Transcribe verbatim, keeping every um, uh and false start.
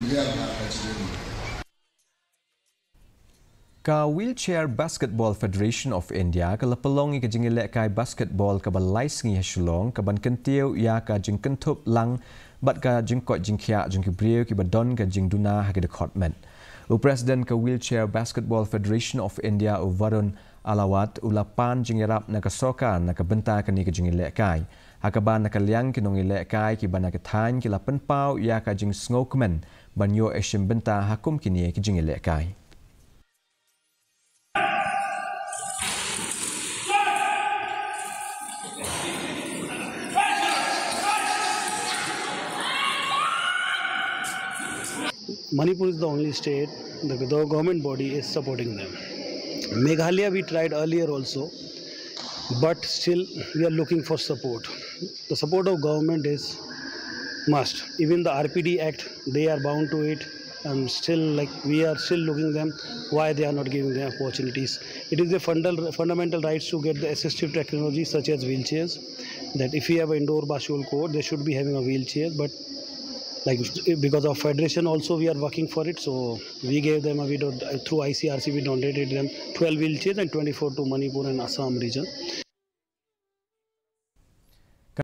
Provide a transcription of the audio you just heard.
Ka Wheelchair Basketball Federation of India ka la pynlong ïa ka jingïalehkai basketball kaba lai sngi ha Shillong, kaban kyntiew ïa ka jingkynthup lang bad ka jingkoit jingkhiah jong ki briew kiba don ka jingduna ha ki dkhot met. U President ka Wheelchair Basketball Federation of India, u Varun Alawat, u la pan jingïarap na ka sorkar na ka bynta kane ka jingïalehkai. Ha kaba na ka liang ki nongïalehkai kiba na ka thaiñ ki la pynpaw ïa ka jingsngewkmen ban ïoh ïashim bynta ha kum kine ki jingïalehkai. Manipur is the only state the, the government body is supporting them. Meghalaya we tried earlier also, but still we are looking for support. The support of government is must. Even the R P D Act, they are bound to it, and still, like, we are still looking them why they are not giving them opportunities. It is a fundal, fundamental rights to get the assistive technology such as wheelchairs. That if we have an indoor basketball court, they should be having a wheelchair. But, like, because of federation also, we are working for it. So we gave them a, we don't, through I C R C, we donated them twelve wheelchairs and twenty-four to Manipur and Assam region.